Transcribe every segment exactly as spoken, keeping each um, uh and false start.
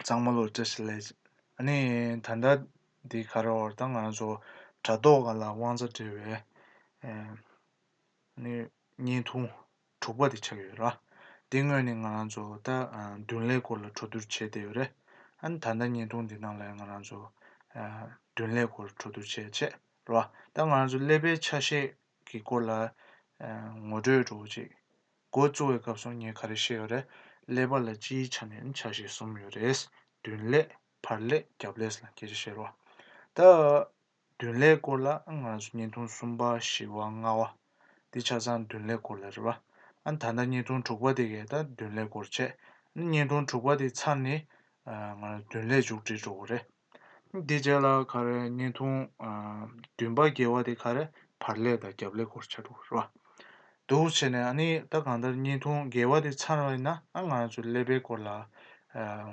ཚང་མ་ལོ་བཀྲ་ཤིས་བདེ་ལེགས། ཨ་ནི་ད་ལྟ་འདི་ག་རེ་བར་ད་ང་རང་ཚོ་དྲ་ཐོག་སྒང་ལ་དབང་རྩ་བྲལ་བའི་ཨ་ནི་བརྙན་ཐུང་དྲུག་པ་དེ་ཆགས་ཡོད་ར། དེ་སྔོན་ནས་ང་རང་ཚོ་ད་ཨ་བདུན་ལས་སྐོར་ལ་གྲོས་བསྡུར་བྱས་བསྡད་ཡོད་རེད། ཨ་ནི་ད་ལྟ་བརྙན་ཐུང་འདི་ནང་ལ་ང་རང་ཚོ་ཨ་བདུན་ལས་སྐོར་གྲོས་བསྡུར་བྱས་བྱས་ར། ད་ང་རང་ཚོ་ཀླད་པའི་ཆ་ཤས་ཀྱི་སྐོར་ལ་ཨ་ངོ་སྤྲོད་འདྲ་བོ་ཅིག་འགོ་བཙུགས་པའི་སྐབས་སུ་ངས་ག་རེ་བཤད་ཡོད་རེད། ཀླད་པ་ལ་སྤྱིའི་ཆ་ནས་ཆ་ཤས་གསུམ་ཡོད་རེད། མདུན་ལས། བར་ལས། རྒྱབ་ལས་ལ་སྐད་ཆ་བཤད་རོགས། ད་མདུན་ལས་སྐོར་ལ་ང་རང་ཚོ་བརྙན་ཐུང་གསུམ་པ་བཞི་པ་ལྔ་པ་འདི་ཆ་ཚང་མདུན་ལས་སྐོར་ལ་རེད་པ། ཨ་ད་ལྟ་བརྙན་ཐུང་དྲུག་པ་དེ་གས་ད་མདུན་ལས་སྐོར་བྱས། བརྙན་ཐུང་དྲུག་པ་དེ་ཚར་ནས་ང་རང་མདུན་ལས་མཇུག་སྒྲིལ་འགྲོ་གི་རེད། འདི་རྗེས་ལ་ག་རེ་བརྙན་ཐུང་ཨ་བདུན་པ་བརྒྱད་པ་དེ་ག་རེ་བར་ལས་དང་རྒྱབ་ལས་སྐོར་ཆགས་འགྲོ་གི་རེད་པ། འདུག་བྱས་ནས་ཨ་ནི་ད་གང་ལྟར་བརྙན་ཐུང་བརྒྱད་པ་དེ་ཚར་བ་ཡིན་ན་ཨ་ང་རང་ཚོ་ཀླད་པའི་སྐོར་ལ་ཨ་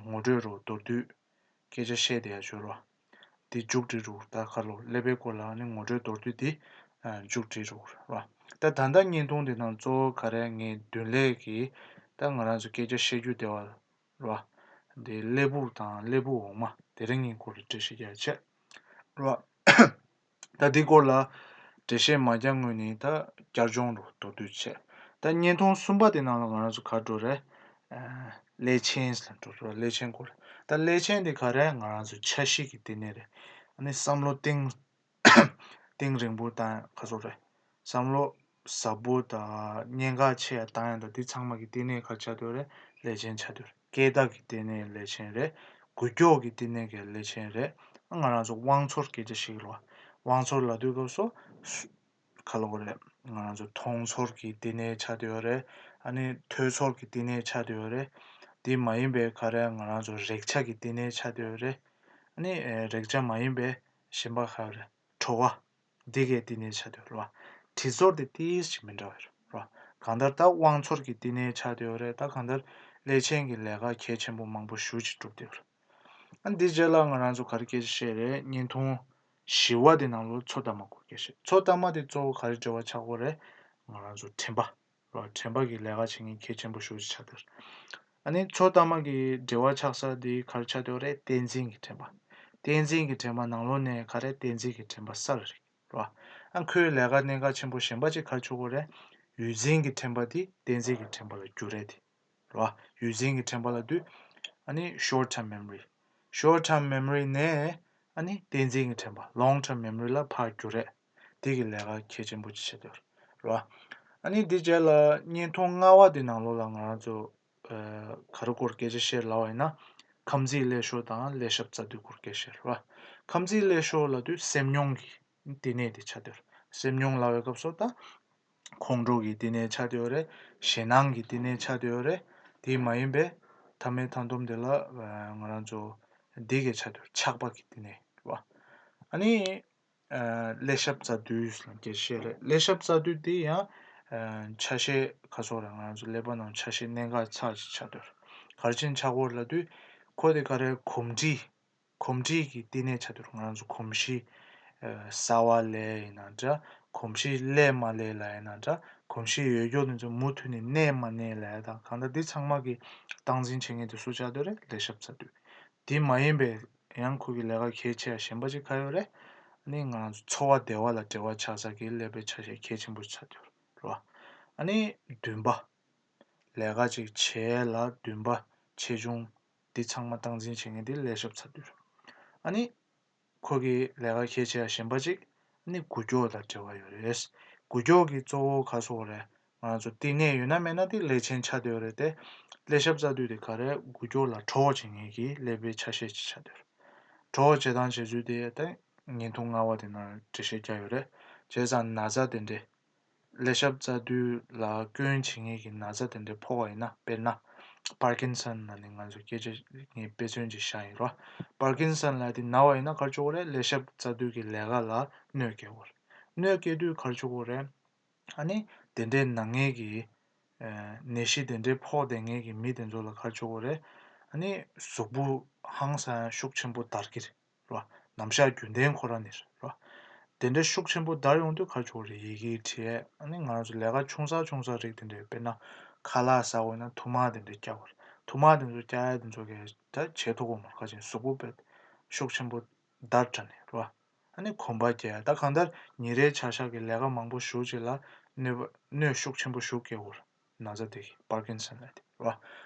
ངོ་སྤྲོད་རོགས་མདོར་བསྡུས་སྐད་ཆ་བཤད་བསྡད་ཡ་ཞུ་རོགས། དེ་མཇུག་སྒྲིལ་རོགས། ད་ག་ལོ་ཀླད་པའི་སྐོར་ལ་ཨ་ནི་ངོ་སྤྲོད་མདོར་བསྡུས་དེ་ཨ་མཇུག་སྒྲིལ་རོགས་རོགས། ད་ད་ལྟ་བརྙན་ཐུང་དེ་ནང་གཙོ་བོ་ག་རེ་ངས་མདུན་ལས་ཀྱི་ད་ང་རང་ཚོ་སྐད་ཆ་བཤད་རྒྱུ་དེ་བ་རོ། འདི་ཀླད་པ་དང་ཀླད་པ་འོག་མ་དེ་རིང་གི་སྐོར་ལ་འགྲེལ་བཤད་རྒྱག་ཆེད་རོ། ད་འདི་སྐོར་ལ་འགྲེལ་བཤད་མ་རྒྱག་སྔོན་ནས་ད་བསྐྱར་སྦྱོང་རོ་མདོར་བསྡུས་བྱས། ད་བརྙན་ཐུང་གསུམ་པ་དེ་ནང་ལ་ང་རང་ཚོ་ག་འགྲོ་རེད། ཀླད་ཆེན་ལ་འགྲོ་རོ། ཀླད་ཆེན་སྐོར་ལ། ད་ཀླད་ཆེན་དེ་ག་རེ་ང་རང་ཚོ་ཆ་ཤས་ཀྱི་ལྟེ་གནས་རེད། ཨ་ནི་བསམ་བློ་གཏིང་གཏིང་རིང་པོ་དང་ག་ཚོད་རེད། བསམ་བློ་ཟབ་པོ་དང་གནད་འགག་ཆེ་ཡ་བཏང་ཡ་དང་དེ་ཚང་མ་གི་ལྟེ་གནས་ག་ཆགས་འདུག་རེད། ཀླད་ཆེན་ཆགས་འདུག་རེད། སྐད་བརྡ་གི་ལྟེ་གནས་ཀླད་ཆེན་རེད། འགུལ་སྐྱོད་ཀྱི་ལྟེ་གནས་ཀྱི་ཀླད་ཆེན་རེད། ང་རང་ཚོ་དབང་ཚོར་སྐད་ཆ་བཤད་ཀྱི་རེད་པ། དབང་ཚོར་ལབ་དུས་སྐབས་སུ་ག་ལབ་དགོས་རེད། ང་རང་ཚོ་མཐོང་ཚོར་གྱི་ལྟེ་གནས་ཆགས་བསྡད་ཡོད་རེད། ཨ་ནི་ཐོས་ཚོར་གྱི་ལྟེ་གནས་ཆགས་བསྡད་ཡོད་རེད། དེ་མ་ཡིན་པའི་ག་རེ་ང་རང་ཚོ་རེག་བྱ་གི་ལྟེ་གནས་ཆགས་བསྡད་ཡོད་རེད། ཨ་ནི་རེག་བྱ་མ་ཡིན་པའི་གཞན་པ་ག་རེ། བྲོ་བ། འདི་གའི་ལྟེ་གནས་ཆགས་འདུག་རོ། དྲི་ཚོར་དེ་ཏིས་ཅིག་མི་འདྲ་བ་རེད་རོ། གང་ལྟར་ད་དབང་ཚོར་གྱི་ལྟེ་གནས་ཆགས་འདུག་རེད། ད་གང་ལྟར་ཀླད་ཆེན་གྱི་ལས་ཀ་གལ་ཆེན་པོ་མང་པོ་ཞེ་ཅིག་གྲུབ་འདུག་རེད། ཨ་འདི་རྗེས་ལ་ང་རང་ཚོ་ག་རེ་སྐད་ཆ་བཤད་རེད། བརྙན་ཐུང་བཞི་པ་དེ་ནང་ལོ་མཚོ་ཐ་མ་སྐོར་སྐད་ཆ་བཤད། མཚོ་ཐ་མ་དེ་གཙོ་བོ་ག་རེ་འབྲེལ་བ་ཆགས་ཀྱི་རེད། ང་རང་ཚོ་དྲན་པ། རོ། དྲན་པ་གི་ལས་ཀ་བྱེད་མཁན་གལ་ཆེན་པོ་ཞེ་ཅིག་ཆགས་འདུག་ཨ་ནི་མཚོ་ཐ་མ་གི་འབྲེལ་བ་ཆགས་ས་དེ་ག་རེ་ཆགས་འདུག་རེད། བསྟན་འཛིན་གྱི་དྲན་པ། བསྟན་འཛིན་གྱི་དྲན་པ་ནང་ལོགས་ནས་ག་རེ། བསྟན་འཛིན་གྱི་དྲན་པ་གསར་རེད་རོ། ཨ་ཁོའི་ལས་ཀ་གནད་འགག་ཆེན་པོ་གཞན་པ་ཅིག་ག་རེ་ཆགས་ཀྱི་རེད། ཡུལ་འཛིན་གྱི་དྲན་པ་དེ་བསྟན་འཛིན་གྱི་དྲན་པ་ལ་འགྱུར་རེད་དེ་རོ། ཡུལ་འཛིན་གྱི་དྲན་པ་ལབ་དུས་ཨ་ནི་short term memory། short term memory ནས་ཨ་ནི་བསྟན་འཛིན་གྱི་དྲན་པ་long term memory ལ་ཕར་འགྱུར་རེད། དེ་གི་ལས་ཀ་གལ་ཆེན་པོ་ཅིག་བྱེད་འདུག་རོ། ཨ་ནི་འདི་རྗེས་ལ་བརྙན་ཐུང་ལྔ་པ་དེ་ནང་ལོགས་ལ་ང་རང་ཚོ་ཨ་ག་རེ་སྐོར་སྐད་ཆ་བཤད་ལབ་པ་ཡིན་ན། ཁམས་ཚིག་ཀླད་ཤོག་དང་ཀླད་ཤ་རྩ་རྡུལ་སྐོར་སྐད་ཆ་བཤད་རོ། ཁམས་ཚིག་ཀླད་ཤོག་ལབ་དུས་སེམས་མྱོང་གི་ལྟེ་གནས་དེ་ཆགས་འདུག་སེམས་མྱོང་ལབ་པའི་སྐབས་སུ་ད་ཁོང་ཁྲོ་གི་ལྟེ་གནས་ཆགས་བསྡད་ཡོད་རེད། ཞེད་སྣང་གི་ལྟེ་གནས་ཆགས་བསྡད་ཡོད་རེད། དེ་མ་ཡིན་པའི་མཐའ་མའི་མཐའ་སྡོམ་དེ་ལ་ང་རང་ཚོ་འདི་གས་ཆགས་བསྡད་ཡོད་རེད། ཆགས་པ་གི་ལྟེ་གནས་རེད་པ། ཨ་ནི་ཀླད་ཤ་རྩ་རྡུལ་ལ་སྐད་ཆ་བཤད་རེད། ཀླད་ཤ་རྩ་རྡུལ་དེ་ཡང་ཆ་ཤས་ག་ཚོད་རེད། ང་རང་ཚོ་ཀླད་པ་ནང་ཆ་ཤས་གནད་འགག་ཚ་ཅིག་ཆགས་བསྡད་ཡོད་རེད། ག་རེ་བྱས་ནས་ཆགས་ཀྱི་ཡོད་རེད་ལབ་དུས་ཁོ་དེ་ག་རེ་གོམས་འདྲིས། གོམས་འདྲིས་ཀྱི་ལྟེ་གནས་ཆགས་འདུག་ང་རང་ཚོ་གོམས་གཤིས་ཨ་གསར་པ་ལས་ཡིན་ན་འདྲ། གོམས་གཤིས་ཀླད་མ་ལས་ལ་ཡིན་ན་འདྲ། གོམས་གཤིས་ཡོད་རྒྱུ་དེ་ཚོ་མུ་མཐུད་ནས་གནས་མ་གནས་ལ་ཡ་དང་གང་ལྟར་འདི་ཚང་མ་གི་སྟངས་འཛིན་བྱེད་མཁན་དེ་སུ་ཆགས་བསྡད་ཡོད་རེད། ཀླད་ཤ་རྩ་རྡུལ། དེ་མ་ཡིན་པའི་ཡང་ཁོ་གི་ལས་ཀ་གལ་ཆེ་བ་གཞན་པ་ཅིག་ག་ཡོད་རེད། ཨ་ནི་ང་རང་ཚོ་འཚོ་བ་བདེ་བ་ལ་འབྲེལ་བ་ཆགས་ས་གི་ཀླད་པའི་ཆ་ཤས་གལ་ཆེན་པོ་ཆགས་བསྡད་ཡོད་རེད་བ། ཨ་ནི་བདུན་པ། ལས་ཀ་ཅིག་བྱེད་ཡས་ལ་འདུན་པ་ཆེ་ཆུང་འདི་ཚང་མ་སྟངས་འཛིན་བྱེད་མཁན་འདི་ཀླད་ཤ་རྩ་རྡུལ་རེད། ཨ་ནི་ཁོ་གི་ལས་ཀ་གལ་ཆེ་བ་གཞན་པ་ཅིག་ཨ་ནི་འགུལ་སྐྱོད་དང་འབྲེལ་བ་ཡོད་རེད། འགུལ་སྐྱོད་ཀྱི་གཙོ་བོ་ག་སོགས་རེད། ང་ཚོ་ལྟེ་གནས་ཡོད་ན་མེད་ན་དེ་ཀླད་ཆེན་ཆགས་བསྡད་ཡོད་རེད་དེ། ཀླད་ཤ་རྩ་རྡུལ་དེ་ག་རེ་འགུལ་སྐྱོད་ལ་གྲོགས་བྱེད་མཁན་གྱི་ཀླད་པའི་ཆ་ཤས་ཅིག་ཆགས་བསྡད་ཡོད་རེད། གྲོགས་བྱེད་སྟངས་བྱེད་ཚུལ་དེ་ད་བརྙན་ཐུང་ལྔ་པ་དེ་ནང་འགྲེལ་བཤད་རྒྱག་ཡོད་རེད། བྱས་ཙང་ན་ཚ་དེ་འདྲས། ཀླད་ཤ་རྩ་རྡུལ་ལ་སྐྱོན་བྱེད་མཁན་གྱི་ན་ཚ་དེ་འདྲ་ཕོག་པ་ཡིན་ན། དཔེར་ན། པར་ཀིན་སན་ལབ་ནས་ང་ཚོ་སྐད་ཆ་ངས་དཔེ་མཚོན་ཅིག་བཞག་ཡིན་རོ། པར་ཀིན་སན་ལབ་དེ་ན་བ་ཡིན་ན་ག་རེ་བྱེད་དགོས་རེད། ཀླད་ཤ་རྩ་རྡུལ་གྱི་ལས་ཀ་ལ་གནོད་སྐྱེལ་དགོས་རེད། གནོད་སྐྱེལ་དུས་ག་རེ་བྱེད་དགོས་རེད། ཨ་ནི་དེ་འདྲའི་ན་མཁན་གྱི་ནད་གཞི་དེ་འདྲའི་ཕོག་བསྡད་མཁན་གྱི་མི་དེ་ཚོ་ལ་ག་རེ་བྱེད་དགོས་རེད། ཨ་ནི་གཟུགས་པོ་ཧང་སང་ཤུགས་ཆེན་པོ་འདར་གྱི་རེད། རོ། ནམ་ཞག་རྒྱུན་ལྡན་ཁོ་རང་ནི་རོ། དེ་འདྲའི་ཤུགས་ཆེན་པོ་འདར་ཡོང་དུས་ག་རེ་བྱེད་དགོས་རེད། ཡི་གེ་བྲིས། ཨ་ནི་ང་རང་ཚོ་ལས་ཀ་ཆུང་ས་ཆུང་ས་རིགས་དེ་འདྲའི་དཔེར་ན་ཁ་ལག་ཟ་དགོས་ན་ཐུར་མ་དེ་འདྲའི་རྒྱག་དགོས་རེད། ཐུར་མ་དེ་ཚོ་རྒྱག་ཡ་དེ་ཚོ་གས་ད་བྱེད་ཐུབ་ཀྱི་མ་རེད། ག་ཅིག་གཟུགས་པོ་དཔེ་ཤུགས་ཆེན་པོ་འདར་དྲགས་ནས་རེད་བ། ཨ་ནི་གོམ་པ་རྒྱག་ཡ་ད་གང་ལྟར་ཉིན་རེའི་བྱ་གཞག་གི་ལས་ཀ་མང་པོ་ཞེ་ཅིག་ལ་གནོད་པ་གནོད་ཤུགས་ཆེན་པོ་ཞིག་སྐྱེལ་གྱི་ཡོད་རེད། ན་ཚ་དེ་གིས་པར་ཀིན་སན་ལབ་དེ་རེད་བ།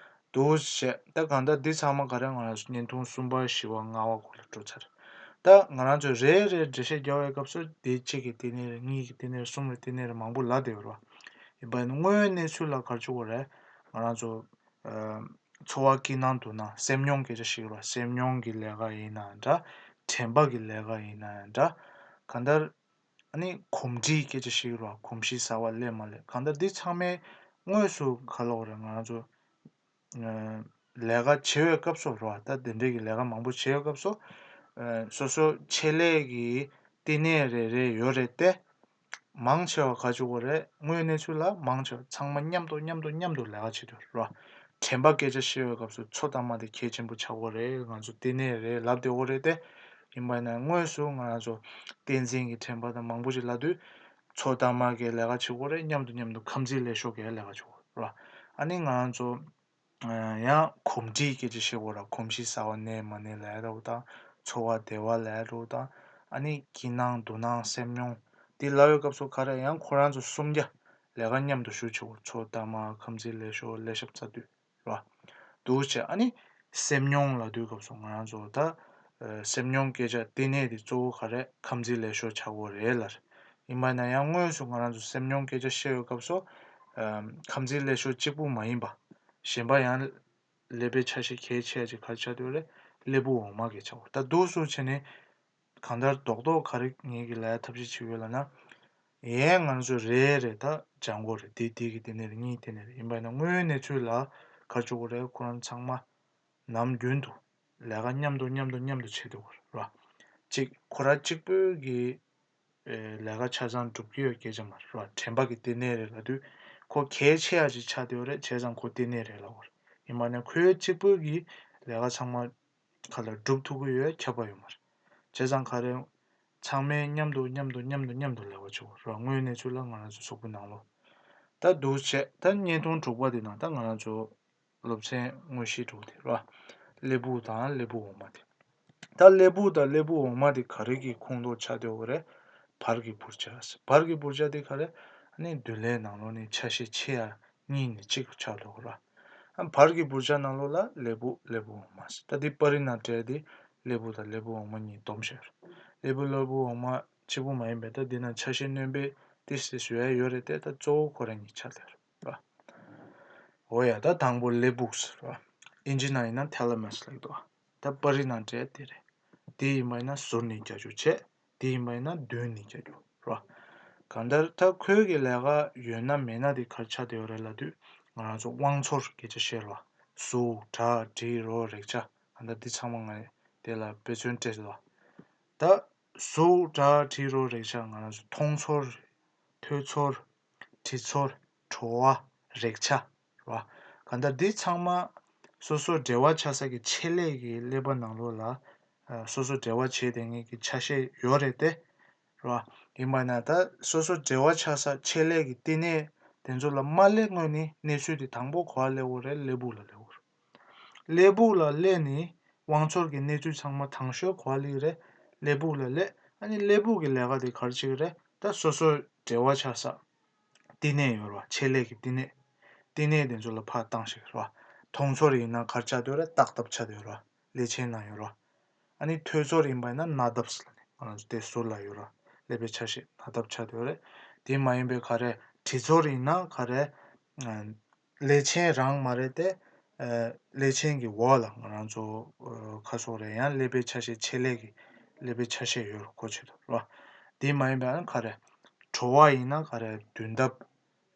འདུག་བྱས་ད་གང་ལྟར་འདི་ཚང་མ་ག་རེ་ང་རང་ཚོ་བརྙན་ཐུང་གསུམ་པ་བཞི་པ་ལྔ་པ་སྐོར་ལ་འགྲོ་ཚར། ད་ང་རང་ཚོས་རེ་རེ་འགྲེལ་བཤད་རྒྱག་པའི་སྐབས་སུ་དེ་གཅིག་གི་ལྟེ་གནས་རེད། གཉིས་ཀྱི་ལྟེ་གནས་རེད། གསུམ་གྱི་ལྟེ་གནས་རེད། མང་པོ་ལབ་བསྡད་ཡོད་རེད་བ། ཡིན་པ་ཡིན་ན་དངོས་ཡོད་གནས་ཚུལ་ལ་ག་རེ་བྱེད་དགོས་རེད། ང་རང་ཚོ་ཨ་འཚོ་བ་སྐྱིད་སྣང་སྡུག་སྣང་སེམས་མྱོང་སྐད་ཆ་བཤད་ཀྱི་རེད་བ། སེམས་མྱོང་གི་ལས་ཀ་ཡིན་ན་འདྲ། དྲན་པ་གི་ལས་ཀ་ཡིན་ན་འདྲ། གང་ལྟར་ཨ་ནི་གོམས་འདྲིས་སྐད་ཆ་བཤད་ཀྱི་རེད་བ། གོམས་གཤིས་གསར་པ་སླེབས་མ་སླེབས། གང་ལྟར་འདི་ཚང་མའི་དངོས་སུ་ག་ལབ་དགོས་རེད། ང་རང་ཚོ་ཨ་ལས་ཀ་བྱེད་པའི་སྐབས་སུ་རེད་བ། ད་དེ་འདྲའི་གི་ལས་ཀ་མང་པོ་བྱེད་པའི་སྐབས་སུ་ཨ་སོ་སོ་ཆེད་ལས་ཀྱི་ལྟེ་གནས་རེ་རེ་ཡོད་རེད་དེ། མང་ཆེ་བ་ག་རེ་བྱེད་དགོས་རེད། དངོས་གནས་ཚུལ་ལ་མང་ཆེ་བ་ཚང་མ་མཉམ་དུ་མཉམ་དུ་མཉམ་དུ་ལས་ཀ་བྱེད་དུས་རེད་བ། དྲན་པ་སྐད་ཆ་བཤད་པའི་སྐབས་སུ་མཚོ་དང་མ་དེ་གལ་ཆེན་པོ་ཆགས་ཀྱི་ཡོད་རེད། ང་ཚོ་ལྟེ་གནས་རེད་ལབ་བསྡད་ཀྱི་ཡོད་རེད་དེ། ཡིན་པ་ཡིན་ན་དངོས་སུ་ང་རང་ཚོ་བསྟན་འཛིན་གྱི་དྲན་པ་དང་མང་པོ་ཞིག་ལབ་དུས་མཚོ་དང་མ་གི་ལས་ཀ་བྱེད་ཀྱི་ཡོད་རེད། མཉམ་དུ་མཉམ་དུ་ཁམས་ཚན་ལས་ཤོར་གྱི་ལས་ཀ་བྱེད་ཀྱི་ཡོད་རེད་བ། ཨ་ནི་ང་རང་ཚོ་ཡང་གོམས་འདྲིས་སྐད་ཆ་བཤད་དགོས་ར། གོམས་གཤིས་གསར་པ་གནས་མ་གནས་ལབ་ཡ་འདྲ་བོ་དང་། འཚོ་བ་བདེ་བ་ལབ་ཡ་འདྲ་བོ་དང་། ཨ་ནི་སྐྱིད་སྣང་སྡུག་སྣང་སེམས་མྱོང་དེ་ལབ་པའི་སྐབས་སུ་ག་རེ་ཡང་ཁོ་རང་ཚོ་གསུམ་ཀ་ལས་ཀ་མཉམ་དུ་ཞུགས་བྱེད་དགོས། མཚོ་དང་མ་ཁམས་ཚན་ལས་ཤོར་ལས་ཞབས་རྩ་དུས་ར། འདུག་བྱས་ཨ་ནི་སེམས་མྱོང་ལབ་དུས་སྐབས་སུ་ང་རང་ཚོ་ད་སེམས་མྱོང་སྐད་ཆ་ལྟེ་གནས་དེ་གཙོ་བོ་ག་རེ་ཁམས་ཚན་ལས་ཤོར་ཆགས་ཀྱི་ཡོད་རེད་ལབ། ཡིན་པ་ན་ཡང་དངོས་སུ་ང་རང་ཚོ་སེམས་མྱོང་སྐད་ཆ་བཤད་པའི་སྐབས་སུ་ཁམས་ཚན་ལས་ཤོར་གཅིག་པུ་མ་ཡིན་པ། གཞན་པ་ཡང་ཀླད་པའི་ཆ་ཤས་གལ་ཆེ་ཡ་ཅིག་ག་རེ་ཆགས་བསྡད་ཡོད་རེད། ཀླད་པ་འོག་མ་གི་ཆགས་ཡོད། ད་འདུག་སེ་བྱས་ནས་གང་ལྟར་རྡོག་རྡོག་ག་རེ་ངེད་ཀྱིས་ལབ་ཡ་ཐབས་ཤེས་བྱེད་ཀྱི་ཡོད་ལབ་ན། ཡན་ང་ཚོ་རེ་རེ་ད་སྦྱང་དགོས་རེད། དེ་དེ་གི་ལྟེ་གནས་རེད། གཉིས་ལྟེ་གནས་རེད། ཡིན་པ་ཡིན་ན་དངོས་ཡོད་གནས་ཚུལ་ལ་ག་རེ་བྱེད་དགོས་རེད། ཁོ་རང་ཚང་མ་ནམ་རྒྱུན་དུ་ལས་ཀ་མཉམ་དུ་མཉམ་དུ་མཉམ་དུ་བྱེད་དགོས་རེད་བ། གཅིག་ཁོ་རང་གཅིག་པོའི་གི་ཨེ་ལས་ཀ་ཆ་ཚང་སྒྲུབ་ཀྱི་ཡོད་སྐད་ཆ་མ་རེད་བ། དྲན་པ་གི་ལྟེ་གནས་རེད་ལབ་དུས་ཁོ་གལ་ཆེ་ཡ་ཅིག་ཆགས་བསྡད་ཡོད་རེད། བྱས་ཙང་ཁོ་ལྟེ་གནས་རེད་ལབ་དགོས་རེད། ཡིན་པ་ནས་ཁོའི་གཅིག་པོའི་གི་ལས་ཀ་ཚང་མ་ག་ལ་སྒྲུབ་ཐུབ་ཀྱི་ཡོད་ཁྱབ་པ་ཡོད་མ་རེད། བྱས་ཙང་ག་རེ་ཚང་མས་མཉམ་དུ་མཉམ་དུ་མཉམ་དུ་མཉམ་དུ་ལས་ཀ་བྱེད་དགོས་རེད་བ། དངོས་ཡོད་གནས་ཚུལ་ལ་ང་རང་ཚོ་གཟུགས་པོ་ནང་ལོགས་ད་འདུག་བྱས། ད་བརྙན་ཐུང་དྲུག་པ་འདི་ནང་ད་ང་རང་ཚོ་སློབ་ཚན་དངོས་གཞི་དྲུག་དེ་རེད་བ། ཀླད་པ་དང་ཀླད་པ་འོག་མ་དེ། ད་ཀླད་པ་དང་ཀླད་པ་འོག་མ་དེ་ག་རེ་གི་ཁོངས་གཏོགས་ཆགས་བསྡད་ཡོད་རེད། བར་གྱི་བུར་ཆ། བར་གྱི་བུར་ཆ་དེ་ག་རེ། ཨ་ནི་མདུན་ལྷའི་ནང་ལོགས་ནས་ཆ་ཤས་ཆེ་ཡ་གཉིས་ནས་གཅིག་ཆགས་འགྲོ་གི་རེད། ཨ་བར་གྱི་བུར་ཆ་ནང་ལོགས་ལ་ཀླད་པ་ཀླད་པ་འོག་མ་ཟེར། ད་འདི་པར་རིས་ནང་སྤྲད་དེ་ཀླད་པ་དང་ཀླད་པ་འོག་མ་གཉིས་བསྡོམས་བཞག་ཡོད་རེད། ཀླད་པ་ཀླད་པ་འོག་མ་གཅིག་པུ་མ་ཡིན་པའི་ད་འདི་ན་ཆ་ཤས་སྣོན་པའི་ཏིས་ཏིས་བཟོ་ཡ་ཡོད་རེད་དེ། ད་གཙོ་བོ་ཁོ་རང་གཉིས་ཆགས་བསྡད་ཡོད་རེད། འོ་ཡ། ད་དང་པོ་ཀླད་པ་ཟེར་བ། ཨིན་ཇི་ནང་ཡིན་ན་ཐེ་ལ་མ་སི་ལབ་འདུག་ད་པར་རིས་ནང་སྤྲད་དེ་རེད། དེ་ཡིན་པ་ཡིན་ན་ཟུར་ནས་རྒྱག་རྒྱུ་བྱས། དེ་ཡིན་པ་ཡིན་ན་མདུན་ནས་རྒྱག་རྒྱུ་རེད་བ། གང་ལྟར་ད་ཁོའི་གི་ལས་ཀ་ཡོད་ན་མེད་ན་དེ་ག་རེ་ཆགས་བསྡད་ཡོད་རེད་ལབ་དུས། ང་རང་ཚོ་དབང་ཚོར་སྐད་ཆ་བཤད་རེད་བ། གཟུགས་སྒྲ་དྲི་རོ་རེག་བྱ། གང་ལྟར་འདི་ཚང་མ་ང་དེ་ལ་དཔེ་མཚོན་སྤྲད་ཟེར་བ། ད་གཟུགས་སྒྲ་དྲི་རོ་རེག་བྱ་ང་རང་ཚོ་མཐོང་ཚོར། ཐོས་ཚོར། དྲི་ཚོར། བྲོ་བ། རེག་བྱ་རེད་བ། གང་ལྟར་འདི་ཚང་མ་སོ་སོ་འབྲེལ་བ་ཆགས་ས་གི་ཆེད་ལས་ཀྱི་ཀླད་པ་ནང་ལོགས་ལ་ཨ་སོ་སོ་འབྲེལ་བ་བྱེད་བསྡད་མཁན་གྱི་ཆ་ཤས་ཡོད་རེད་དེ། རེད་བ། ཡིན་པ་ན་ད་སོ་སོ་འབྲེལ་བ་ཆགས་ས་ཆེད་ལས་ཀྱི་ལྟེ་གནས་དེ་ཚོ་ལ་མ་སླེབས་སྔོན་ནས་གནས་ཚུལ་དེ་དང་པོ་ག་པར་སླེབས་ཡོད་རེད། ཀླད་པ་ལ་སླེབས་ཡོད་རེད། ཀླད་པ་ལ་སླེབས་ནས་དབང་ཚོར་གྱི་གནས་ཚུལ་ཚང་མ་དང་ཤོས་ག་པར་སླེབས་རེད། ཀླད་པ་ལ་སླེབས། ཨ་ནི་ཀླད་པ་གི་ལས་ཀ་དེ་ག་རེ་བྱེད་ཀྱི་རེད། ད་སོ་སོ་འབྲེལ་བ་ཆགས་ས་ལྟེ་གནས་ཡོད་རེད་བ། ཆེད་ལས་ཀྱི་ལྟེ་གནས། ལྟེ་གནས་དེ་ཚོ་ལ་ཕར་བཏང་ཤིག་རེད་བ། མཐོང་ཚོར་ཡིན་ན་ག་རེ་ཆགས་བསྡད་ཡོད་རེད། ལྟག་རྡེབ་ཆགས་བསྡད་ཡོད་རེད་བ། ཀླད་ཆེན་ནང་ཡོད་རེད་བ། ཨ་ནི་ཐོས་ཚོར་ཡིན་པ་ཡིན་ན་སྣ་ལྡེབ་ཟེར་ལབ་ནས་ང་རང་ཚོ་དེ་ཟུར་ལ་ཡོད་རེད་བ། ཀླད་པའི་ཆ་ཤས་སྣ་ལྡེབ་ཆགས་བསྡད་ཡོད་རེད། དེ་མ་ཡིན་པའི་ག་རེ། དྲི་ཚོར་ཡིན་ན་ག་རེ། ཀླད་ཆེན་རང་མ་རེད་དེ། ཨ་ཀླད་ཆེན་གྱི་འོག་ལ་ང་རང་ཚོ་ཨ་ཁ་སོགས་རེད། ཡང་ཀླད་པའི་ཆ་ཤས་ཆེད་ལས་ཀྱི་ཀླད་པའི་ཆ་ཤས་ཡོད་རེད། གོ་ཆོད་དོ་རེད་བ། དེ་མ་ཡིན་པའང་ག་རེ། བྲོ་བ་ཡིན་ན་ག་རེ། མདུན་ལྡེབ།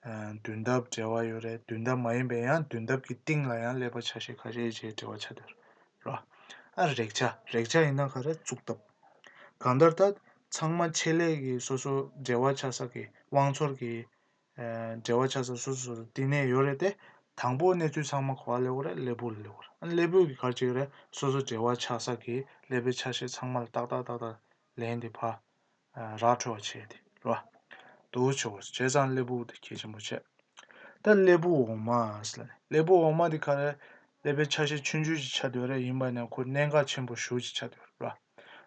ཨ་མདུན་ལྡེབ་འབྲེལ་བ་ཡོད་རེད། མདུན་ལྡེབ་མ་ཡིན་པའི་ཡང་མདུན་ལྡེབ་ཀྱི་སྟེང་ལ་ཡང་ཀླད་པ་ཆ་ཤས་ཁ་ཤས་ཅིག་འབྲེལ་བ་ཆགས་བསྡད་ཡོད་རེད་བ། ཨ་རེག་བྱ། རེག་བྱ་ཡིན་ན་ག་རེ། གཙུག་ལྡེབ། གང་ལྟར་ད་ཚང་མ་ཆེད་ལས་ཀྱི་སོ་སོ་འབྲེལ་བ་ཆགས་ས་ཀྱི་དབང་ཚོར་གྱི་ཨ་འབྲེལ་བ་ཆགས་ས་སོ་སོ་སོ་སོ་ལྟེ་གནས་ཡོད་རེད་དེ། དང་པོ་གནས་ཚུལ་ཚང་མ་ག་པར་སླེབས་ཡོད་རེད། ཀླད་པ་ལ་སླེབས་ཡོད་རེད། ཨ་ཀླད་པ་གི་ག་རེ་བྱེད་ཀྱི་རེད། སོ་སོ་འབྲེལ་བ་ཆགས་ས་ཀྱི་ཀླད་པའི་ཆ་ཤས་ཚང་མ་ལ་ཏག་ཏག་ཏག་ཏག་ལན་དེ་ཕར་ཨ་ར་འཕྲོད་པ་བྱས་ཏེ་རེད་བ། འདུག་བྱས་པ་བྱས་ཙང་ཀླད་པ་དེ་གལ་ཆེན་པོ་བྱས། ད་ཀླད་པ་འོག་མ་ཟེར་ལབ་ནས། ཀླད་པ་འོག་མ་དེ་ག་རེ། ཀླད་པའི་ཆ་ཤས་ཆུང་ཆུང་ཅིག་ཆགས་བསྡད་ཡོད་རེད། ཡིན་པ་ཡིན་ན་ཁོ་གནད་འགག་ཆེན་པོ་ཞེ་པོ་ཅིག་ཆགས་བསྡད་ཡོད་རེད་བ།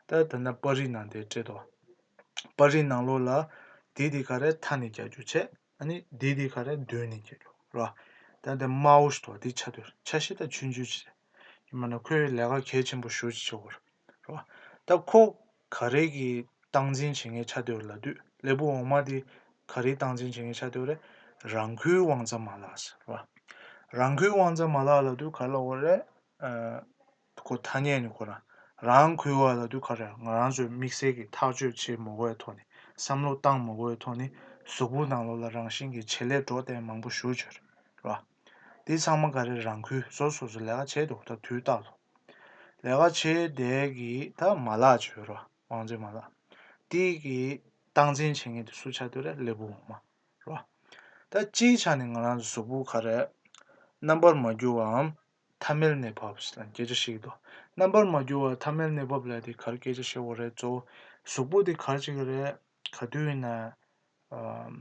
ད་ད་ལྟ་པར་རིས་ནང་དེ་བྲིས་འདུག་པར་རིས་ནང་ལོགས་ལ་དེ་དེ་ག་རེ་མཐའ་ནས་རྒྱག་རྒྱུ་བྱས། ཨ་ནི་དེ་དེ་ག་རེ་མདུན་ནས་རྒྱག་རྒྱུ་རེད་བ། ད་དེ་དམར་པོ་ཞིག་འདུག་དེ་ཆགས་བསྡད་ཡོད་རེད། ཆ་ཤས་ད་ཆུང་ཆུང་ཅིག་རེད། ཡིན་པ་ན་ཁོའི་ལས་ཀ་གལ་ཆེན་པོ་ཞེ་པོ་ཅིག་བྱེད་ཀྱི་ཡོད་རེད་བ། ད་ཁོ་ག་རེ་གི་སྟངས་འཛིན་བྱེད་མཁན་ཆགས་བསྡད་ཡོད་རེད་ལབ་དུས། ཀླད་པ་འོག་མ་དེ་ག་རེའི་སྟངས་འཛིན་བྱེད་མཁན་ཆགས་བསྡད་ཡོད་རེད། རང་འཁུལ་དབང་རྩ་མ་ལག་ཟེར་བ། རང་འཁུལ་དབང་རྩ་མ་ལག་ལབ་དུས་ག་ལབ་དགོས་རེད། ཨ། ཁོ་ཐ་སྙད་ནི་ཁོ་རང་། རང་འཁུལ་བ་ལབ་དུས་ག་རེ། ང་རང་ཚོས་དམིགས་བསལ་གྱི་ཐག་གཅོད་བྱེད་མི་དགོས་པའི་ཐོག་ནས། བསམ་བློ་བཏང་མི་དགོས་པའི་ཐོག་ནས་གཟུགས་པོ་ནང་ལོགས་ལ་རང་བཞིན་གྱིས་བྱེད་ལས་འགྲོ་བསྡད་མང་པོ་ཞེ་པོ་ཅིག་ཡོད་རེད་བ། དེ་ཚང་མ་ག་རེ། རང་འཁུལ། སོ་སོ་སོ་ལས་ཀ་བྱས་འདུག་ད་དུས་རྟག་ཏུ་ལས་ཀ་བྱས་བསྡད་ཀྱི་ད་མ་ལག་ཅིག་ཡོད་རེད་བ། དབང་རྩའི་མ་ལག་དེ་གི་སྟངས་འཛིན་བྱེད་མཁན་དེ་སུ་ཆགས་བསྡད་ཡོད་རེད། ཀླད་པ་འོག་མ་རེད་བ། ད་སྤྱིའི་ཆ་ནས་ང་རང་ཚོ་གཟུགས་པོ་ག་རེ། རྣམ་པར་མ་གྱུར་བའམ་ཐ་མལ་གནས་བབ་ལ་སྐད་ཆ་བཤད་ཀྱི་འདུག་རྣམ་པར་མ་གྱུར་བ་ཐ་མལ་གནས་བབ་ལབ་དེ་ག་རེ་སྐད་ཆ་བཤད་དགོས་རེད། གཙོ་བོ་གཟུགས་པོ་དེ་ག་རེ་བྱེད་ཀྱི་རེད། ག་དུས་ཡིན་ན། ཨམ།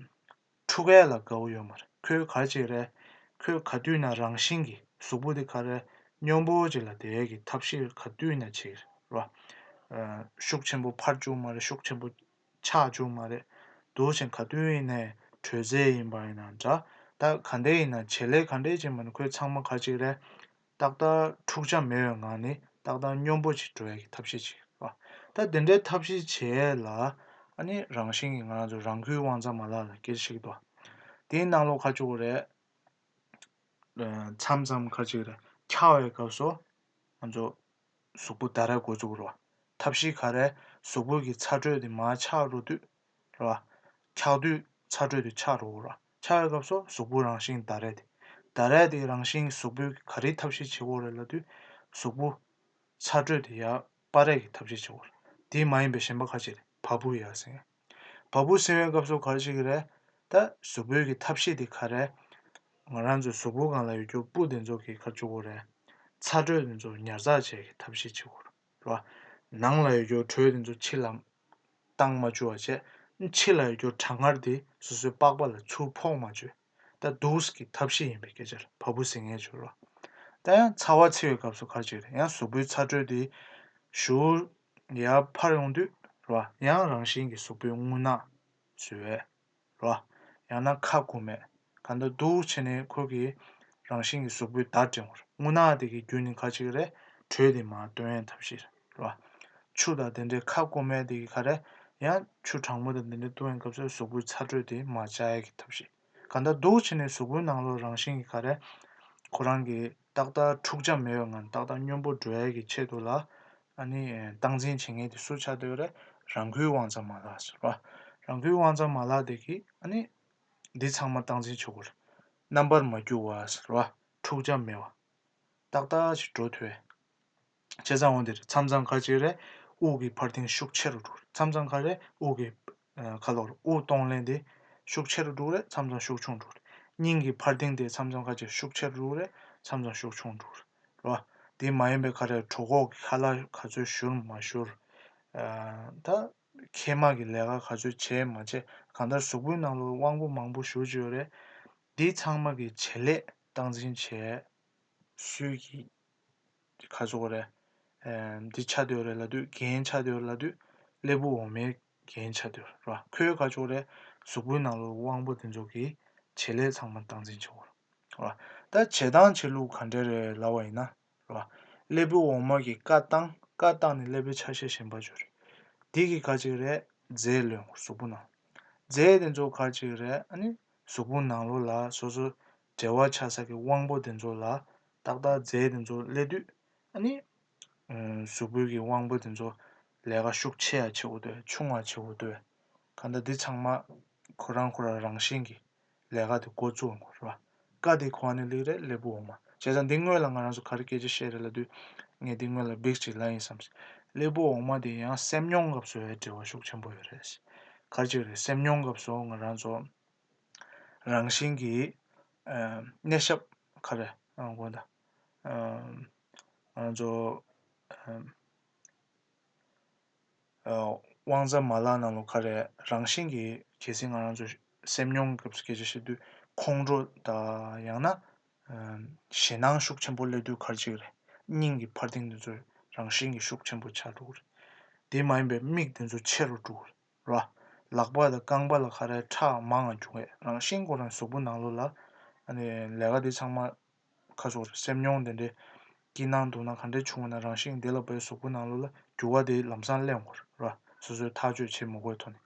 འཁྲུག་ཡས་ལ་དགའ་བོ་ཡོད་མ་རེད། ཁོས་ག་རེ་བྱེད་ཀྱི་རེད། ཁོས་ག་དུས་ན་རང་བཞིན་གྱིས་གཟུགས་པོ་དེ་ག་རེ། སྙོམས་པོ་ཅིག་ལ་བསྡད་ཡས་ཀྱི་ཐབས་ཤེས་ག་དུས་ན་བྱེད་ཀྱི་རེད་བ། ཨ། ཤུགས་ཆེན་པོ་འཕར་བཅུག་མ་རེད། ཤུགས་ཆེན་པོ་ཆག་བཅུག་མ་རེད། འདུག་སེ་ག་དུས་ཡིན་ནའི་དྲོད་རྩེ་ཡིན་པ་ཡིན་ན་འདྲ། ད་ག་འདྲ་ཡིན་ན་བྱེད་ལས་ག་འདྲ་ཅིག་མ་ནི་ཁོས་ཚང་མ་ག་རེ་བྱེད་ཀྱི་རེད། ཏག་ཏག་འཁྲུག་ཆ་མེད་པའི་ངང་ནས་ཏག་ཏག་སྙོམས་པོ་ཅིག་འགྲོ་ཡ་གི་ཐབས་ཤེས་ཅིག་རེད་བ། ད་དེ་འདྲའི་ཐབས་ཤེས་བྱེད་ཡ་ལ་ཨ་ནི་རང་བཞིན་གྱིས་ང་རང་ཚོ་རང་འཁུལ་དབང་རྩ་མ་ལག་ལ་སྐད་ཆ་བཤད་ཀྱི་འདུག་དེའི་ནང་ལོགས་ག་རེ་བྱེད་དགོས་རེད། མཚམས་མཚམས་ག་རེ་བྱེད་ཀྱི་རེད། འཁྱག་པའི་སྐབས་སུ་ང་ཚོ་གཟུགས་པོ་འདར་ཡ་འགོ་བཙུགས་རེད་བ། ཐབས་ཤེས་ག་རེ། གཟུགས་པོ་གི་ཚ་དྲོད་དེ་མར་ཆག་འགྲོ་དུས་རེད་བ། འཁྱག་དུས་ཚ་དྲོད་དེ་ཆག་འགྲོ་གི་རེད་བ། ཆག་པའི་སྐབས་སུ་གཟུགས་པོ་རང་བཞིན་འདར་ཡ་དེ། འདར་ཡ་དེ་རང་བཞིན་གཟུགས་པོས་ག་རེའི་ཐབས་ཤེས་བྱེད་དགོས་རེད་ལབ་དུས། གཟུགས་པོ་ཚ་དྲོད་དེ་ཡར་སྤར་ཡ་གི་ཐབས་ཤེས་བྱེད་དགོས་རེད། དེ་མ་ཡིན་པའི་གཞན་པ་ག་རེ་བྱེད་རེད། བ་སྤུ་ཡར་ཟིན། བ་སྤུ་ཟིན་པའི་སྐབས་སུ་ག་རེ་བྱེད་ཀྱི་རེད། ད་གཟུགས་པོའི་གི་ཐབས་ཤེས་དེ་ག་རེ། ང་རང་ཚོའི་གཟུགས་པོ་སྒང་ལ་ཡོད་རྒྱུ་སྤུ་དེ་ཚོ་གིས་ག་རེ་བྱེད་དགོས་རེད། ཚ་དྲོད་དེ་ཚོ་ཉར་ཚགས་བྱེད་ཀྱི་ཐབས་ཤེས་བྱེད་དགོས་རེད་བ། ནང་ལ་ཡོད་རྒྱུ་དྲོད་དེ་ཚོ་ཕྱི་ལ་བཏང་མ་བཅུག་པ་བྱས། ཕྱི་ལ་ཡོད་རྒྱུ་གྲང་ངར་དེ་སོ་སོའི་པགས་པ་ལ་ཚུར་ཕོག་མ་བཅུག་ད་འདུག་སེ་གི་ཐབས་ཤེས་ཡིན་པའི་སྐད་ཆ་རེད། བ་སྤུ་ཟིན་ཡས་བྱེད་རོགས། ད་ཡང་ཚ་བ་འཚིག་པའི་སྐབས་སུ་ག་རེ་བྱེད་ཀྱི་རེད། ཡང་གཟུགས་པོའི་ཚ་དྲོད་དེ་ཞེ་པོ་ཡར་འཕར་ཡོང་དུས་རེད་བ། ཡང་རང་བཞིན་གྱིས་གཟུགས་པོའི་རྔུལ་ནག་བཟོས་པས་རེད་བ། ཡང་ན་ཁ་སྐོམ་པས། གང་ལྟར་འདུག་སེ་བྱས་ནས་ཁོ་གིས་རང་བཞིན་གྱིས་གཟུགས་པོའི་འདར་འགྲེང་བར། རྔུལ་ནག་དེ་གི་བརྒྱུད་ནས་ག་རེ་བྱེད་ཀྱི་རེད། དྲོད་དེ་མར་བཏོན་ཡས་ཐབས་ཤེས་རེད་བ། ཆུ་དང་དེ་འདྲའི་ཁ་སྐོམ་པ་དེ་གི་ག་རེ། ཡང་ཆུ་གྲང་མོ་དང་དེ་འདྲ་བཏུང་བའི་སྐབས་སུ་གཟུགས་པོའི་ཚ་དྲོད་དེ་མར་བཅག་ཡས་ཀྱི་ཐབས་ཤེས། གང་ལྟར་འདུག་སེ་བྱས་ནས་གཟུགས་པོའི་ནང་ལོགས་རང་བཞིན་གྱིས་ག་རེ། ཁོ་རང་གིས་ཏག་ཏག་འཁྲུག་ཆ་མེད་པའི་ངང་ནས་ཏག་ཏག་སྙོམས་པོ་འགྲོ་ཡས་ཀྱི་ཆེད་དུ་ལ། ཨ་ནི་སྟངས་འཛིན་བྱེད་མཁན་དེ་སུ་ཆགས་བསྡད་ཡོད་རེད། རང་འཁུལ་དབང་རྩ་མ་ལག་ཟེར་བ། རང་འཁུལ་དབང་རྩ་མ་ལག་དེ་གིས་ཨ་ནི་འདི་ཚང་མ་སྟངས་འཛིན་བྱེད་དགོས་རེད། རྣམ་པར་མ་གྱུར་བ་ཟེར་བ། འཁྲུག་ཆ་མེད་པ། ཏག་ཏག་ཅིག་འགྲོ་ཐུབ་པའི། བྱས་ཙང་འོ་དེ་རེད། མཚམས་མཚམས་ག་རེ་བྱེད་ཀྱི་རེད། དབུགས་ཀྱི་འཕར་ལྡིང་ཤུགས་ཆེ་རུ་འགྲོ་གི་རེད། མཚམས་མཚམས་ག་རེ། དབུགས་ཀྱི་ཨ་ཁ་ལོར་དབུགས་གཏོང་ལེན་དེ་ཤུགས་ཆེ་རུ་འགྲོ་གི་རེད། མཚམས་མཚམས་ཤུགས་ཆུང་འགྲོ་གི་རེད། སྙིང་གི་འཕར་ལྡིང་དེ་མཚམས་མཚམས་ག་རེ་བྱེད། ཤུགས་ཆེ་རུ་འགྲོ་གི་རེད། མཚམས་མཚམས་ཤུགས་ཆུང་འགྲོ་གི་རེད། རེད་བ། དེ་མ་ཡིན་པའི་ག་རེ། གྲོད་ཁོག་གི་ཁ་ལག་ག་ཚོད་བཞུར་མ་བཞུར། ཨ་ད་མཁལ་མ་གི་ལས་ཀ་ག་ཚོད་བྱས་མ་བྱས། གང་ལྟར་གཟུགས་པོའི་ནང་ལོགས་དབང་པོ་མང་པོ་ཞེ་པོ་ཅིག་ཡོད་རེད། འདི་ཚང་མ་གི་བྱེད་ལས་སྟངས་འཛིན་བྱས། སུས་ཀྱིས་ག་རེ་ཟེར་དགོས་རེད། ཨེམ། འདི་ཆགས་བསྡད་ཡོད་རེད་ལབ་དུས། འགན་ཆགས་བསྡད་ཡོད་རེད་ལབ་དུས། ཀླད་པ་འོག་མའི་འགན་ཆགས་བསྡད་ཡོད་རེད་བ། ཁོས་ག་རེ་ཟེར་དགོས་རེད། གཟུགས་པོའི་ནང་ལོགས་དབང་པོ་དེ་ཚོ་གི་བྱེད་ལས་ཚང་མ་སྟངས་འཛིན་བྱེད་དགོས་རེད་བ། ད་བྱེད་སྟངས་བྱེད་ལུགས་ག་འདྲ་རེད་ལབ་པ་ཡིན་ན་རེད་བ། ཀླད་པ་འོག་མ་གིས་བཀའ་བཏང་། བཀའ་བཏང་ནས་ཀླད་པའི་ཆ་ཤས་གཞན་པ་ཅིག་ཡོད་རེད། དེ་གིས་ག་རེ་བྱེད་ཀྱི་རེད། རྫས་ལེན་དགོས། གཟུགས་པོ་ནང་རྫས་དེ་ཚོ་ག་རེ་བྱེད་ཀྱི་རེད། ཨ་ནི་གཟུགས་པོ་ནང་ལོགས་ལ་སོ་སོ་འབྲེལ་བ་ཆགས་ས་གི་དབང་པོ་དེ་ཚོ་ལ་ཏག་ཏག་རྫས་དེ་ཚོ་སླེབས་དུས། ཨ་ནི་ཨ་གཟུགས་པོའི་གི་དབང་པོ་དེ་ཚོ་ལས་ཀ་ཤུགས་ཆེ་ཡ་བྱེད་དགོས་འདུག་ཆུང་བ་བྱེད་དགོས་འདུག་གང་ལྟར་འདི་ཚང་མ་ཁོ་རང་ཁོ་རང་རང་བཞིན་གྱིས་ལས་ཀ་དེ་འགོ་བཙུགས་ཡོང་གི་རེད་བ། བཀའ་དེ་ག་ནས་སླེབས་རེད། ཀླད་པ་འོག་མ། བྱས་ཙང་འདི་སྔོན་ལ་ང་རང་ཚོ་ག་རེ་སྐད་ཆ་བཤད་རེད་ལབ་དུས། ངས་འདི་སྔོན་ལ་འབིགས་ཅིག་ལབ་ཡིན་བསམ། ཀླད་པ་འོག་མ་དེ་ཡང་སེམས་མྱོང་སྐབས་སུ་ཡང་འབྲེལ་བ་ཤུགས་ཆེན་པོ་ཡོད་རེད། ག་རེ་བྱེད་རེད། སེམས་མྱོང་སྐབས་སུ་ང་རང་ཚོ་རང་བཞིན་གྱིས་ཨ་གནས་སྐབས་ག་རེ་ཨ་དགོངས་དག་ཨ་ང་རང་ཚོ་ཨ་ཨ་དབང་རྩ་མ་ལག་ནང་ལོགས་ག་རེ་རང་བཞིན་གྱིས། གལ་སྲིད་ང་རང་ཚོ་སེམས་མྱོང་སྐབས་སུ་སྐད་ཆ་བཤད་དུས། ཁོང་ཁྲོ་དང་ཡང་ན་ ཞེད་སྣང་ཤུགས་ཆེན་པོ་སླེབས་དུས་ག་རེ་བྱེད་ཀྱི་རེད། སྙིང་གི་འཕར་ལྡིང་དེ་ཚོ་རང་བཞིན་གྱིས་ཤུགས་ཆེན་པོ་ཆགས་འགྲོ་གི་རེད། དེ་མ་ཡིན་པའི་མིག་དེ་ཚོ་ཆེ་རུ་འགྲོ་གི་རེད། ར། ལག་པ་དང་རྐང་པ་ལ་ག་རེ་ཁྲག་མང་ང་འབྱུང་བས་རང་བཞིན་ཁོ་རང་གཟུགས་པོ་ནང་ལོགས་ལ་ཨ་ནི་ལས་ཀ་དེ་ཚང་མ་ཁ་སོགས་རེད། སེམས་མྱོང་དེ་འདྲའི་སྐྱིད་སྣང་སྡུག་སྣང་ག་འདྲ་བྱུང་བ་ན་རང་བཞིན་དེ་ལ་བབས་གཟུགས་པོ་ནང་ལོགས་ལ་འགྱུར་བ་དེ་ལམ་སང་སླེབས་འགྲོ་གི་རེད། ར། སོ་སོས་ཐག་གཅོད་བྱེད་མི་དགོས་ཐོག་ནས།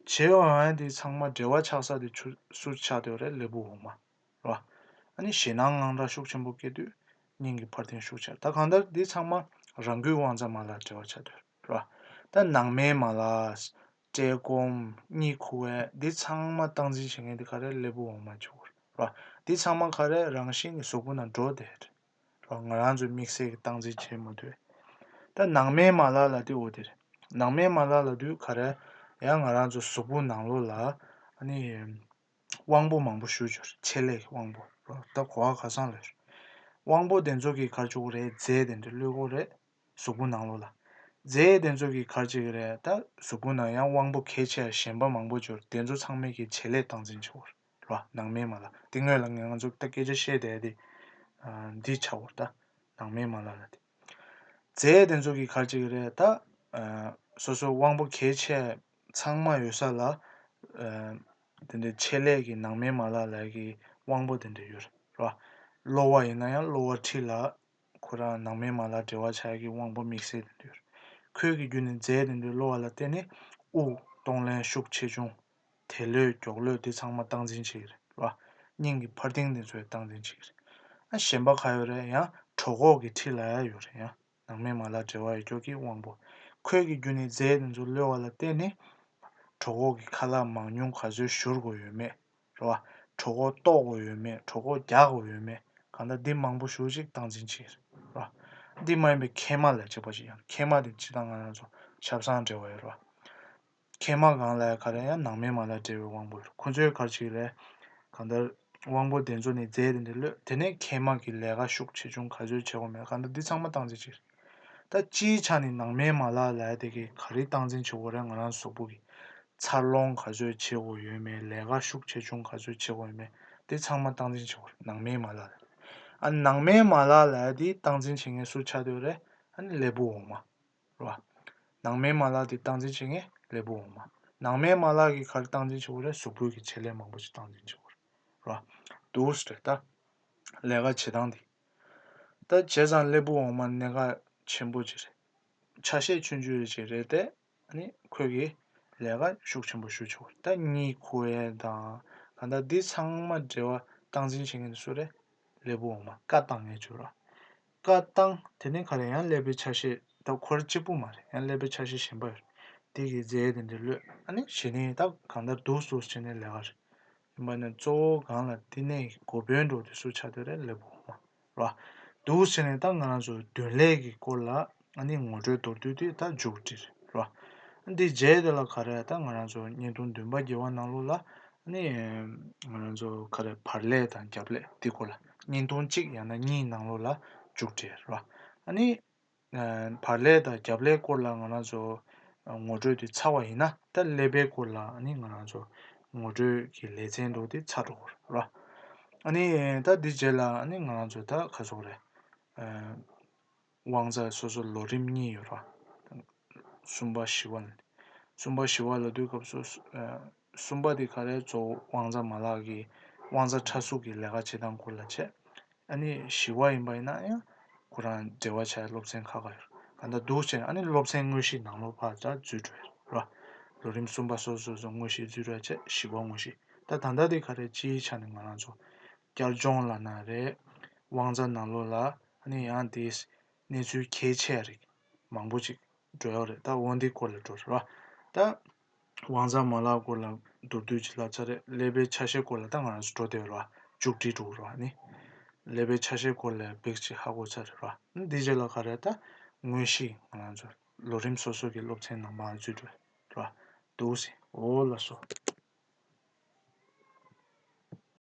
བྱེད་འོང་ཡ་དེ་ཚང་མ་འབྲེལ་བ་ཆགས་ས་དེ་ཆུ་སུ་ཆགས་བསྡད་ཡོད་རེད། ཀླད་པ་འོག་མ། ར། ཨ་ནི་ཞེད་སྣང་དངངས་སྐྲག་ཤུགས་ཆེན་པོ་སྐྱེ་དུས་སྙིང་གི་འཕར་ལྡིང་ཤུགས་ཆེ། ད་གང་ལྟར་འདི་ཚང་མ་རང་འགུལ་དབང་རྩ་མ་ལག་འབྲེལ་བ་ཆགས་བསྡད་ཡོད་ར། ད་ནང་མའི་མ་ལག་བཀྲེས་སྐོམ། གཉིད་ཁུག་པ། འདི་ཚང་མ་སྟངས་འཛིན་བྱེད་མཁན་དེ་ག་རེ། ཀླད་པ་འོག་མ་ཆགས་ཡོད་ར། འདི་ཚང་མ་ག་རེ། རང་བཞིན་གྱི་གཟུགས་པོ་ནང་འགྲོ་བསྡད་ར། ང་རང་ཚོའི་དམིགས་བསལ་གྱི་སྟངས་འཛིན་བྱེད་མ་ཐུབ། ད་ནང་མའི་མ་ལག་ལབ་དུས་འོ་དེ་རེད། ནང་མའི་མ་ལག་ལབ་དུས་ག་རེ། ཡང་ང་རང་ཚོ་གཟུགས་པོ་ནང་ལོགས་ལ་ཨ་ནི་དབང་པོ་མང་པོ་ཞུགས་ཡོད་རེད། ཆེད་ལས་ཀྱི་དབང་པོ་ར། ད་གོ་བ་ག་ཚང་ལ་ཡོད་རེད། དབང་པོ་དེ་ཚོ་གིས་ག་རེ་བྱེད་ཀྱི་རེད། རྫས་དེ་འདྲ་གློད་ཀྱི་རེད། གཟུགས་པོ་ནང་ལོགས་ལ། རྫས་དེ་ཚོ་གིས་ག་རེ་བྱེད་ཀྱི་རེད། ད་གཟུགས་པོ་ནང་ཡང་དབང་པོ་གལ་ཆེ་བ་གཞན་པ་མང་པོ་ཡོད་རེད། དེ་ཚོ་ཚང་མས་ཀྱི་བྱེད་ལས་སྟངས་འཛིན་བྱེད་ཀྱི་ཡོད་རེད་ར། ནང་མའི་མ་ལག་དེ་སྔོན་ལ་ང་ཚོ་ད་སྐད་ཆ་བཤད་བསྡད་དེ་འདི་ཆགས་ཡོད་རེད། ད་ནང་མའི་མ་ལག་ལབ་དེ། རྫས་དེ་ཚོ་གིས་ག་རེ་བྱེད་ཀྱི་རེད། ད་སོ་སོ་དབང་པོ་གལ་ཆེ་ཚང་མ་ཡོད་ས་ལ་དེ་འདྲའི་ཆེད་ལས་ཀྱི་ནང་མའི་མ་ལག་ལབ་ཀྱི་དབང་པོ་དེ་འདྲ་ཡོད་རེད་ར། གློ་བ་ཡིན་ན་ཡང་གློ་བ་མཁྲིས་ལ་ཁོ་རང་ནང་མའི་མ་ལག་འབྲེལ་བ་ཆགས་ཀྱི་དབང་པོ་དམིགས་བསལ་དེ་འདྲ་ཡོད་རེད། ཁོས་ཀྱི་བརྒྱུད་ནས་རྫས་དེ་འདྲའི་གློ་བ་ལ་བརྟེན་ནས་དབུགས་གཏོང་ལེན་ཤུགས་ཆེ་ཆུང་། དལ་གློད་མགྱོགས་གློད་དེ་ཚང་མ་སྟངས་འཛིན་བྱེད་ཀྱི་རེད་ར། སྙིང་གི་འཕར་ལྡིང་དེ་ཚོས་སྟངས་འཛིན་བྱེད་ཀྱི་རེད། ཨ་གཞན་པ་ག་ཡོད་རེད། ཡང་གྲོད་ཁོག་གི་འཁྲིས་ལ་ཡང་ཡོད་རེད། ཡང་ནང་མའི་མ་ལག་འབྲེལ་བ་ཡོད་ཀྱོག་གི་དབང་པོ། ཁོས་ཀྱི་བརྒྱུད་ནས་རྫས་དེ་ཚོ་གློད་པ་ལ་བརྟེན་ནས་གྲོད་ཁོག་གི་ཁ་ལག་མང་ཉུང་ག་ཚོད་བཞུར་དགོས་ཡོད་མེད་རེད་བ། གྲོད་ཁོག་ལྟོགས་དགོས་ཡོད་མེད། གྲོད་ཁོག་རྒྱགས་དགོས་ཡོད་མེད། གང་ལྟར་འདི་མང་པོ་ཞེ་པོ་ཅིག་སྟངས་འཛིན་བྱེད་ཀྱི་རེད་བ། འདི་མ་ཡིན་པའི་མཁལ་མ་ལ་གཅིག་པ་ཅིག་ཡང་མཁལ་མ་དེ་སྤྱིར་བཏང་ང་རང་ཚོ་ཆབ་གསང་འབྲེལ་བ་ཡོད་རེད་བ། མཁལ་མ་སྒང་ལ་ག་རེ་ཡང་ནང་མའི་མ་ལག་འབྲེལ་བའི་དབང་པོ་རེད། ཁོ་ཚོས་ག་རེ་བྱེད་ཀྱི་རེད། གང་ལྟར་དབང་པོ་དེ་ཚོ་ནས་རྫས་དེ་འདྲ་གློད། དེ་ནས་མཁལ་མ་གི་ལས་ཀ་ཤུགས་ཆེ་ཆུང་ག་ཚོད་བྱེད་དགོས་མེད། གང་ལྟར་འདི་ཚང་མ་སྟངས་འཛིན་བྱེད་ཀྱི་རེད། ད་སྤྱིའི་ཆ་ནས་ནང་མའི་མ་ལག་ལབ་ཡ་དེ་གིས་ག་རེ་སྟངས་འཛིན་བྱེད་དགོས་རེད། ང་རང་གཟུགས་པོ་གི་འཚར་ལོངས་ག་ཚོད་བྱེད་དགོས་ཡོད་མེད། ལས་ཀ་ཤུགས་ཆེ་ཆུང་ག་ཚོད་བྱེད་དགོས་ཡོད་མེད། དེ་ཚང་མ་སྟངས་འཛིན་བྱེད་དགོས་རེད། ནང་མའི་མ་ལག་ལ། ཨ་ནང་མའི་མ་ལག་ལབ་ཡ་དེ་སྟངས་འཛིན་བྱེད་མཁན་སུ་ཆགས་བསྡད་ཡོད་རེད། ཨ་ནི་ཀླད་པ་འོག་མ། རེད་བ། ནང་མའི་མ་ལག་དེ་སྟངས་འཛིན་བྱེད་མཁན་ཀླད་པ་འོག་མ། ནང་མའི་མ་ལག་གིས་ག་རེ་སྟངས་འཛིན་བྱེད་དགོས་རེད། གཟུགས་པོའི་གི་བྱེད་ལས་མང་པོ་ཞིག་སྟངས་འཛིན་བྱེད་དགོས་རེད། རེད་བ། འདུག་སེ་རེད་ད། ལས་ཀ་བྱེད་སྟངས་དེ། ད་བྱས་ཙང་ཀླད་པ་འོག་མ་གནད་འགག་ཆེན་པོ་ཅིག་རེད། ཆ་ཤས་ཆུང་ཆུང་ཅིག་རེད་དེ། ཨ་ནི་ཁོས་གི་ལས་ཀ་ཤུགས་ཆེན་པོ་ཞུ་ཆོག་ད་གཉིད་ཁུག་ཡས་དང་གང་ལྟར་འདི་ཚང་མ་འབྲེལ་བ་སྟངས་འཛིན་བྱེད་མཁན་དེ་སུ་རེད། ཀླད་པ་འོག་མ། བཀའ་བཏང་ངེས་བྱུང་ར། བཀའ་བཏང་། དེ་ནས་ག་རེ་ཡང་ཀླད་པའི་ཆ་ཤས་ད་ཁོ་རང་གཅིག་པུ་མ་རེད། ཡང་ཀླད་པའི་ཆ་ཤས་གཞན་པ་ཡོད་རེད། དེ་གི་རྫས་དེ་འདྲ་གློད། ཨ་ནི་གཞི་ནས་ད་གང་ལྟར་འདུག་སེ་བྱས་ནས་ལས་ཀ་རེད། ཡིན་པ་ནི་གཙོ་བོ་སྒང་ལ་བསྟི་གནས་ཀྱི་འགོ་དཔོན་འགྲོ་དེ་སུ་ཆགས་བསྡད་རེད། ཀླད་པ་འོག་མ་ར། འདུག་སེ་བྱས་ནས་ད་ང་རང་ཚོ་འདོན་ལས་ཀྱི་སྐོར་ལ་ཨ་ནི་ངོ་སྤྲོད་མདོར་བསྡུས་དེ་ད་མཇུག་སྒྲིལ་ར། འདི་རྗེས་དེ་ལ་ག་རེ་ད་ང་རང་ཚོ་བརྙན་ཐུང་བདུན་པ་བརྒྱད་པ་ནང་ལོགས་ལ་ཨ་ནི་ང་རང་ཚོ་ག་རེ་བར་ལས་དང་རྒྱབ་ལས་འདི་སྐོར་ལ་བརྙན་ཐུང་གཅིག་ཡང་ན་གཉིས་ནང་ལོགས་ལ་མཇུག་སྒྲིལ་ར། ཨ་ནི་བར་ལས་དང་རྒྱབ་ལས་སྐོར་ལ་ང་རང་ཚོ་ངོ་སྤྲོད་དེ་ཚར་བ་ཡིན་ན། ད་ཀླད་པའི་སྐོར་ལ་ཨ་ནི་ང་རང་ཚོ་ངོ་སྤྲོད་ཀྱི་ལེ་ཚན་འདྲ་བོ་དེ་ཚར་འགྲོ་གི་རེད་ར། ཨ་ནི་ད་འདི་རྗེས་ལ་ཨ་ནི་ང་རང་ཚོ་ད་ག་ཟེར་དགོས་རེད། དབང་རྩ་སོ་སོ་ལོ་རིམ་གཉིས་ཡོད་ར། གསུམ་པ་བཞི་པ་ལ། གསུམ་པ་བཞི་པ་ལབ་དུས་སྐབས་སུ་གསུམ་པ་དེ་ག་རེ། གཙོ་བོ་དབང་རྩ་མ་ལག་གི་དབང་རྩ་ཕྲ་གཟུགས་ཀྱི་ལས་ཀ་བྱེད་སྟངས་སྐོར་ལ་བྱས། ཨ་ནི་བཞི་པ་ཡིན་པ་ཡིན་ན་ཡང་ཁོ་རང་འབྲེལ་བ་བྱ་ཡ་སློབ་ཚན་ཁག་ཁག་ཡོད་རེད། གང་ལྟར་འདུག་སེ་བྱས་ནས་ཨ་ནི་སློབ་ཚན་དངོས་གཞི་ནང་ལོགས་ཕར་ད་འཛུལ་འགྲོ་ཡ་རེད་ར། ལོ་རིམ་གསུམ་པ་སོ་སོ་སོ་སོ་དངོས་གཞི་འཛུལ་འགྲོ་ཡ་བྱས། བཞི་པ་དངོས་གཞི། ད་ད་ལྟ་དེ་ག་རེ། སྤྱིའི་ཆ་ནས་ང་རང་ཚོ་བསྐྱར་སྦྱོང་ལབ་ན་རེད། དབང་རྩ་ནང་ལོགས་ལ་ཨ་ནི་ཡང་དེ་གནས་ཚུལ་གལ་ཆེ་བ་རིགས་མང་པོ་ཅིག་འགྲོ་ཡོད་རེད། ད་འོ་འདི་སྐོར་ལ་འགྲོ་རེད་བ། ད་དབང་རྩ་མ་ལག་སྐོར་ལ་མདོར་བསྡུས་ཅིག་ལབ་ཚར་རེད། ཀླད་པའི་ཆ་ཤས་སྐོར་ལ་ད་ང་རང་ཚོ་འགྲོ་བསྡད་ཡོད་རེད་བ། མཇུག་སྒྲིལ་འགྲོ་གི་རེད་བ། ཨ་ནི་ཀླད་པའི་ཆ་ཤས་སྐོར་ལ་འབིགས་ཅིག་ཧ་གོ་ཚར་རེད་བ། ཨ་ནི་འདི་རྗེས་ལ་ག་རེ། ད་དངོས་གཞི་ང་རང་ཚོ་ལོ་རིམ་སོ་སོ་གི་སློབ་ཚན་ནང་མར་འཛུལ་འགྲོ་རེད་བ། འདུག་སེ། འོ་ལགས་སོ།